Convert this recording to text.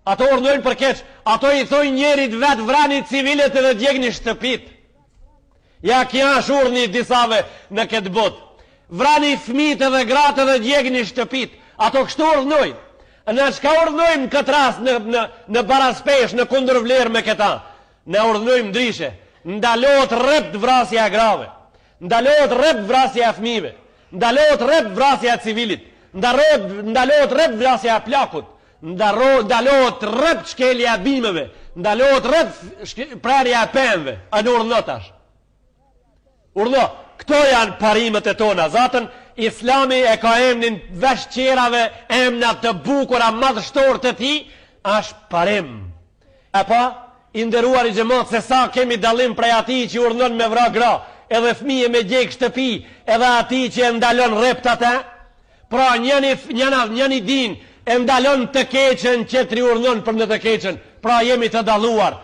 Ato urdhnojnë për keq, ato i thojnë njerit vet vrani civilët edhe djegni shtëpit. Ja kjo është urdhni i disave në këtë botë. Vrani fmijt edhe gratë edhe djegni shtëpit. Ato kështu urdhnojnë. Na çka urdhnojmë në këtë rast në, në, në baraspeshë, në kundërvlerë me këta? Ne urdhnojmë ndryshe. Ndalohet rrept vrasja e grave. Ndalohet rrept vrasja e fmijve. Ndalohet rrept vrasja e civilit. Ndalohet, ndalohet rrept vrasja e plakut. Ndaro, ndalohet rrept shkelja e bimëve, ndalohet rrept prerja e pemëve. A në urdhno tash? Urdhno, këto janë parimet e tona. Zaten, islami e ka emnin veç tjerave, emna të bukura, madhështor të tij, është parim. E pa, i nderuari xhemat, se sa kemi dallim prej atij që urdhnon me vra gra, edhe fëmijë me djeg shtëpi, edhe atij që e ndalon rrept atë, Pra njëni, njëna, njëni din e ndalon të keqen, tjetri urdhnon për në të keqen. Pra jemi të dalluar.